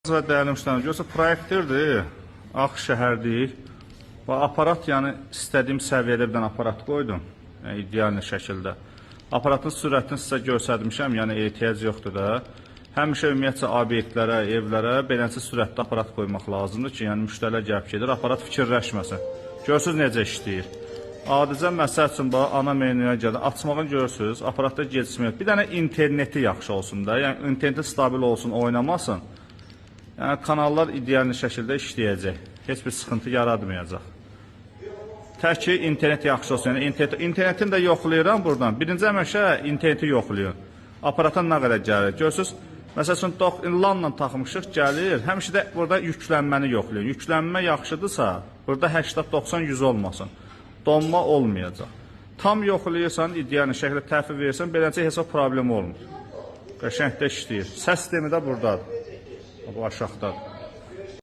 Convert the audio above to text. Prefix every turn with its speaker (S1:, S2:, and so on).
S1: Və dəyərli müştərilər, görürsə proyektordur. Ağ şəhərdəyik. Və aparat, yəni istədiyim səviyyədə bir dənə aparat qoydum. Yəni ideal şəkildə. Aparatın sürətini sizə göstərmişəm, yəni ehtiyac yoxdur da. Həmişə ümumiyyətcə obyektlərə, evlərə beləncə sürətli aparat qoymaq lazımdır ki, yəni müştərilər gəlib gedir, aparat fikirləşməsin. Görürsüz necə işləyir. Adicə məsəl üçün bax ana menüyə gəlir, açmağını görürsüz, aparatda gecikmə yox. Bir dənə interneti yaxşı olsun da, yəni interneti stabil olsun, oynamasın. Yəni kanallar ideal şəkildə işləyəcək. Heç bir sıxıntı yaratmayacaq. Tək ki internet yaxşı olsun. Yəni internetini də yoxlayıram buradan. Birinci həmişə interneti yoxlayın. Aparata nə qədər gəlir? Görürsüz, məsəl üçün LAN-la taxmışıq, gəlir. Həmişə də burada yüklənməni yoxlayın. Yüklənmə yaxşıdırsa, burada 80, 90, 100 olmasın. Donma olmayacaq. Tam yoxlayırsan, ideal şəkildə təhvil verirsən, beləcə heç bir problem olmur. Qəşəng də işləyir. Səs sistemi də burdadır. Bu aşağıdadır.